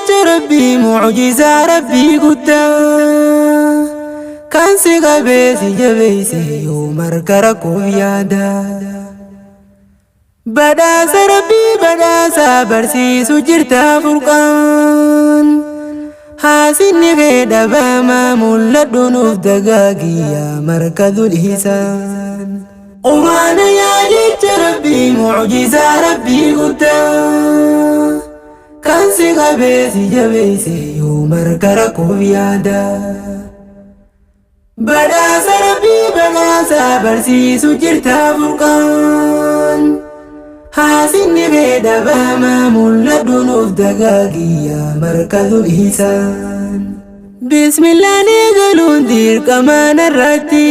jecha Rabbii mucjizaa Rabbii guddaa. Kan si qabee si jabeesse yoo marga rakkoof yaada. Badhaasa Rabbii badhaasa barsiisu jirta furqaan. Haasinni kee dhabamaa mul'adhu nuuf dagaagi yaa markazul ihsaan. Quraana yaa jecha Rabbii mucjizaa Rabbii guddaa. Kan si qabee si jabeesse yoo marga rakkoof yaada. Badhaasa Rabbii badhaasa barsiisu jirta furqaan. Haasinni kee dhabamaa mul'adhu nuuf dagaagi yaa markazul ihsaan. Bismillaan eegaluun dirqama narratti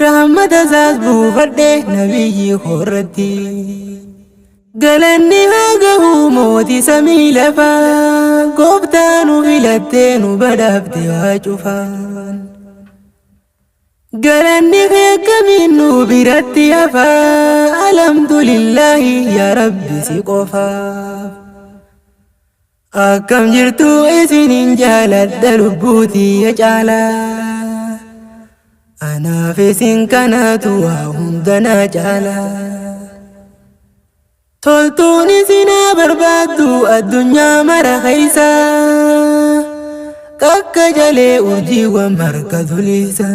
rahmata isaas buufadhe nabiyyi koorratti. Galanni haa gahu mootii samii lafaa gooftaa nu filattee nu badhaafte waa cufaan. Galanni kee akkamiin nu biratti hafaa alhamdulillaahi yaa rabbi si qofaaf. Akkam jirtu isinin jaaladha lubbuutii ya caalaa. Anaaf isin kanatu waa hunda naa caalaa. Toltuun isinaa barbaaddu addunyaa mara keessa. Kakka jalee urjiiwwan marga tuliisa.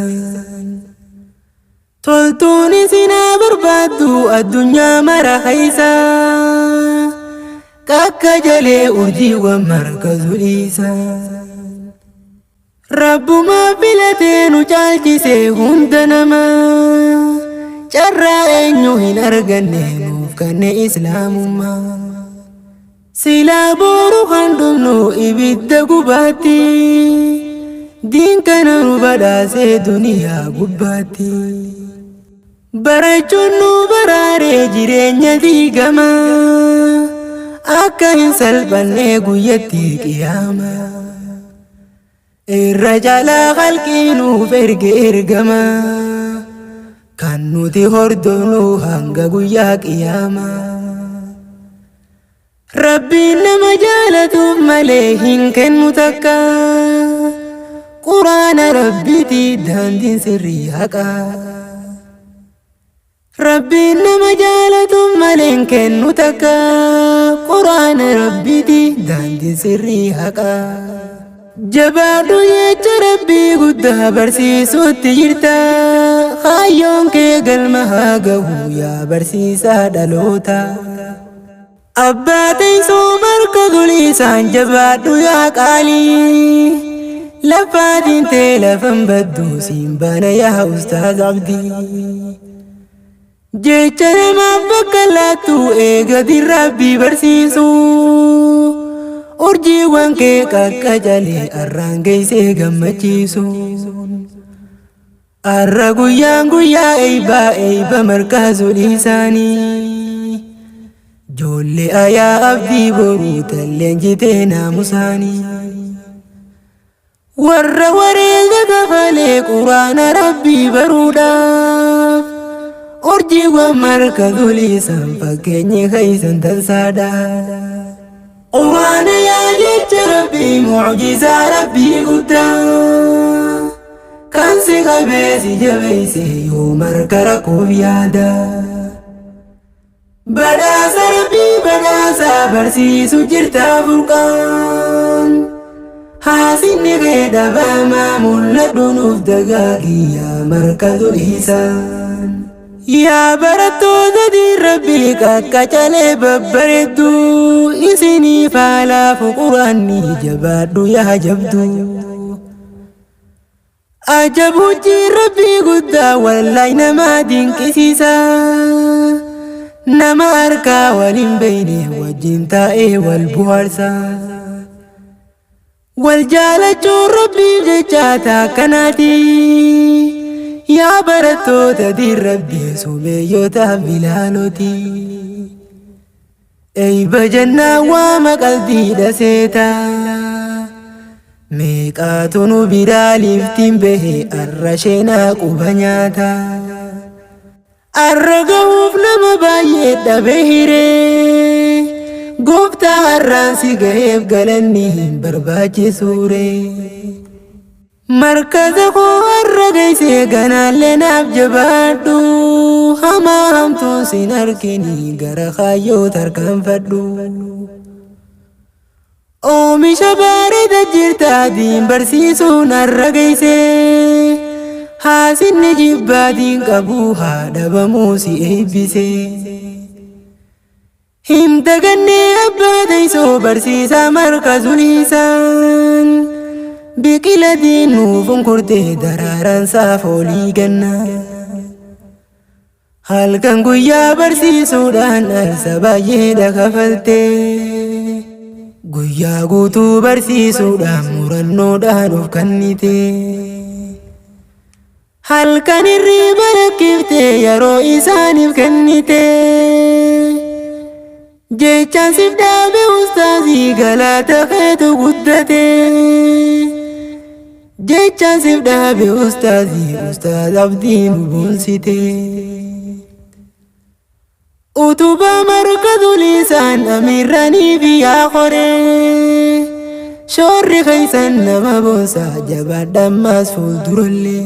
Toltuun isinaa barbaaddu addunyaa mara keessa. Kakka jalee urjiiwwan marga tuliisa. Rabbumaa filatee nu caalchise hunda namaa. Carraa eenyu hin arganne nuuf kanne islaamummaa. Silaa boru kan dhumnu ibidda gubaatti. Diin kana nu badhaasee duniyaa gubbaatti. Barachuun nu baraaree jireenya diigamaa. Akka hin salphanne guyyatti qiyaamaa. Irra caalaa halqii nuuf erge ergamaa. Kan nuti hordofnu hanga guyyaa qiyaamaa. Rabbiin nama jaalatuuf malee hin kennu takka. Quraana Rabbiiti daandiin sirrii haqaa. Rabbiin nama jaalatuuf malee hin kennu takka. Quraana Rabbiiti daandiin sirrii haqaa. Jabaadhu jecha Rabbii guddaa barsiisuutti jirta. Kaayyoon kee galma haa gahu yaa barsiisaa dhaloota. Abbaa teessoo marka guliisaan jabaadhu yaa qaalii. Lafaatiin tee lafan baddu siin baana yaa ustaaz Abdii. Jecha namaaf bakka laattu eegati Rabbii barsiisu. Urjiiwwan kee qaqqacalee arraan geessee gammachiisu. Arra guyyaan guyyaa eeybaa eeyba markaa suliisaanii. Joollee ayaa abdii boruu talleen jitee naamusaanii. Warra wareega kafalee quraana rabbii baruudhaaf. Urjiiwwan marka suliisan fakkeenyi keessan tansaadha. Quraana yaa jecha Rabbii mucjizaa Rabbii guddaa. Kan si qabee si jabeesse yoo marga rakkoof yaada. Badhaasa Rabbii badhaasa barsiisu jirta furqaan. Haasinni kee dhabamaa mul'adhu nuuf dagaagi yaa marka tuliisaan. Yaa barattoota diin Rabbii qaqqacalee babbareedduu isiniif haalaafu quraanni jabaadhu yaa jabduu. Ajab hojii Rabbii guddaa wallaay nama dinqisiisa. Nama harkaa wal hin beekne wajjin taa'ee wal bohaarsa. Wal jaalachuun Rabbiif jecha taakkanaati. Yaa barattoota diin Rabbii sumeeyyotaaf bilaaloti. Eeyba jennaan waama qalbiidha seeta. Meeqaatu nu biraa liiftiin bahe arra sheenaa quba nyaata. Arra gahuuf nama baay'ee dhabe hiree. Gooftaa har'aan si gaheef galanni hin barbaachisuure. Markaza koo har'a geessee ganaallee naaf jabaadhu. Hamaa hamtuun sin argini gara kaayyoo tarkaanfadhu. Oomisha bareeda jirta diin barsiisuun har'a geessee. Haasinni jibbaatiin qabu haa dhabamuu si eebbise. Hin dagannee abbaa teessoo barsiisaa markazuun isaan. Biqila diinuu funkurtee daraaraan saafoolii ganna. Halkan guyyaa barsiisuudhaan arsa baay'eedha kafaltee. Guyyaa guutuu barsiisuudhaan murannoodhaan of kennite. Halkan hirriba lakkiftee yeroo isaaniif kennite. Jechaan siif dhaabe ustaazii galata keetu guddate. Jechaan siif dhaabe ustaazii ustaaz abdii nu boonsite. Utubaa markazuun isaan amiirranii fi yaa qoree. Shoorri keessan nama boonsaa jabaadhammaas fuuldurallee.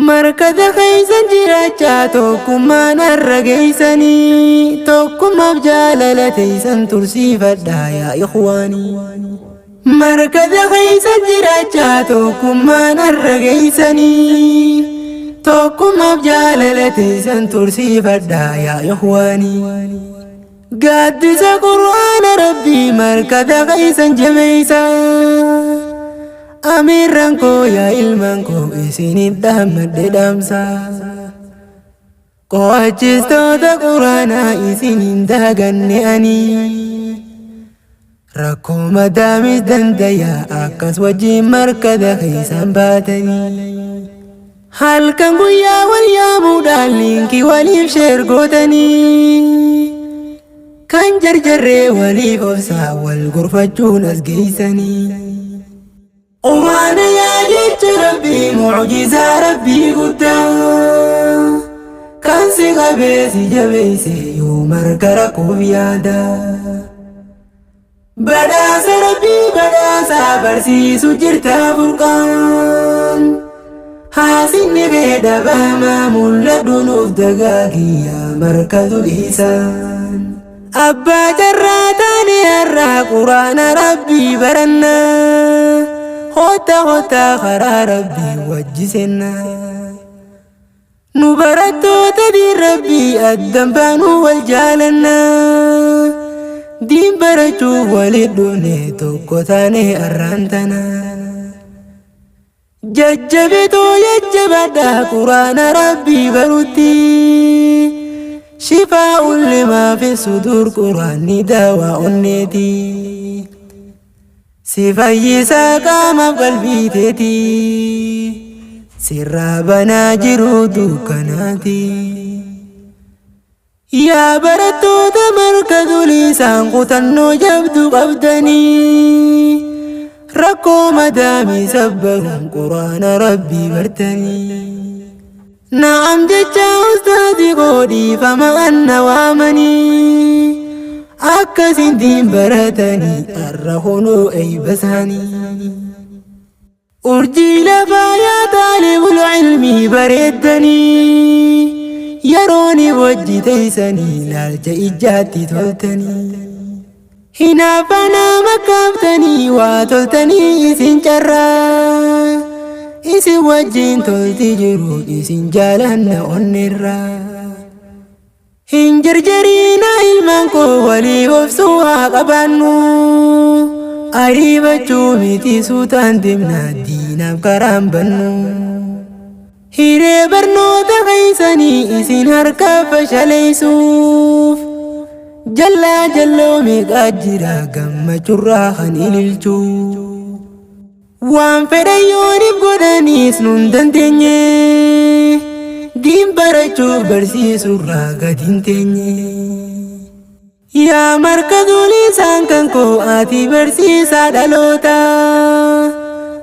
Markaza keessan jiraachaa tokkummaan har'a geessanii tokkummaaf jaalala teessan tursiifadhaa yaa ikhwaanii. Markaza keessan jiraachaa tokkummaan har'a geessanii tokkummaaf jaalala teessan tursiifadhaa yaa ikhwaanii. Gaaddisa qur'aana rabbii markaza keessan jabeessaa. Amiirran koo yaa ilmaan koo isiniif dhaammadhe dhaamsa. Qo'achistoota quraanaa isin hin daganne ani. Rakkoo madaamis dandaya akkas wajjin markaza keessan baatanii. Halkan guyyaa wal yaamuudhaan liinkii waliif share gootanii. Kan jarjarree waliif obsaa wal gorfachuun as geessanii. Quraana yaa jecha rabbii mucjizaa rabbii guddaa. Kan si qabee si jabeesse yoo marga rakkoof yaada. Badhaasa rabbii badhaasa barsiisu jirta furqaan. Haasinni kee dhabamaa mul'adhu nuuf dagaagiyyaa markatu dhiisaan. Abbaa carraa taane har'aa quraana rabbii barannaa. Hotta hotta karaa rabbii wajji sennaa. Nu barattoota diin rabbii addan baanuu wal jaalannaa. Diin barachuuf walit dhufne tokko taane arraan tana. Jajjabetoo jajjabadhaa quraana rabbii barutti. Shifaa ullimaa fi sudur quraanni daawaa onneeti. Si fayyisaa qaamaaf qalbii teeti. Sirraa banaa jiru dukkanaati. Yaa barattoota markazul isaan kutannoo jabdu qabdanii. Rakkoo madaamii sabbaruun quraana rabbii bartanii. Na'am jecha ustaazii koo dhiifama anna waamanii. Akkasin diin baratanii har'a kunoo eeyba isaanii. Urjii lafaa yaa xaalibul ilmii bareeddanii. Yerooni wajji teessanii ilaalcha ijaatti toltanii. Hinaaffaa nama kaaftanii waa toltanii isin carraa. Isin wajjin tolti jiru isin jaalanna onnerraa. Hin jarjariina ilmaan koo walii obsuu haa qabaannu. Ariifachuu miti suutaan deemna diinaaf karaan bannu. Hiree barnoota keessanii isin harkaa fashaleessuuf. Jallaa jalloo meeqaa jira gammachurraa kan ililchu. Waan fedhan yooniif godhaniis nun dandeenye. Diin barachuuf barsiisurraa gad hin teenye. Yaa markazuun isaan kan koo ati barsiisaa dhaloota.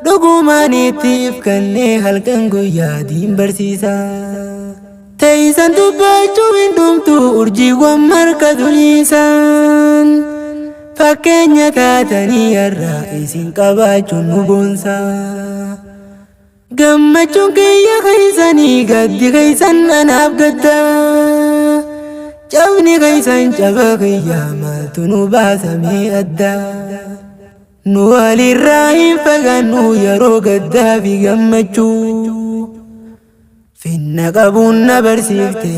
Dhugumaan itti if kennee halkan guyyaa diin barsiisaa. Teeysan dubbachuu hin dhumtu urjiiwwan marka duliisaan. Fakkeenya taatanii har'a isin qabaachuun nu boonsa. Gammachuun kiyya keessanii gaddi keessan anaaf gadda. Cabni keessan caba kiyya maaltu nu baasamee adda. Nu walirraa hin fagaannu yeroo gaddaa fi gammachuu. Finna qabuun na barsiifte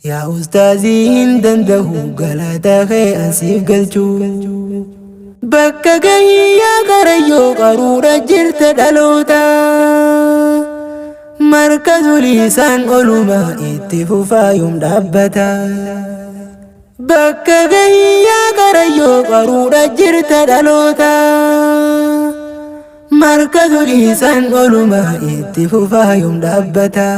yaa ustaazii hin danda'u galata kee ansiif galchuu. Bakka gahii yaa qarayyoo qaruudha jirta dhaloota. Marka zuliisaan oluma itti fufaa yoom dhaabbata. Bakka gahii yaa qarayyoo qaruudha jirta dhaloota. Marka zuliisaan oluma itti fufaa yoom dhaabbata.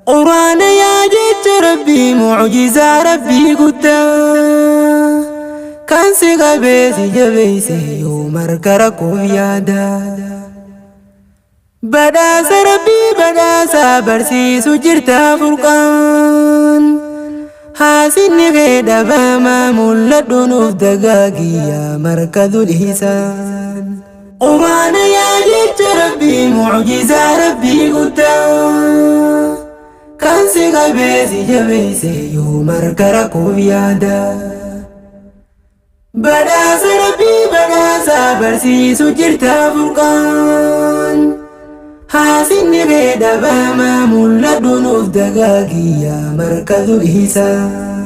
Quraana yaa jecha Rabbii mucjizaa Rabbii guddaa. Kan si qabee si jabeesse yoo marka rakkoof yaada. Badhaasa Rabbii badhaasa barsiisu jirta furqaan. Haasinni kee dhabamaa mul'adhu nuuf dagaagiyyaa marka zuliisaan. Quraana yaa jecha Rabbii mucjizaa Rabbii guddaa. Kan si qabee si jabeesse yoo marka rakkoof yaada. Badhaasa Rabbii badhaasa barsiisu jirta furqaan. Haasinni kee dhabamaa mul'adhu nuuf dagaagiyyaa marka zuliisaan.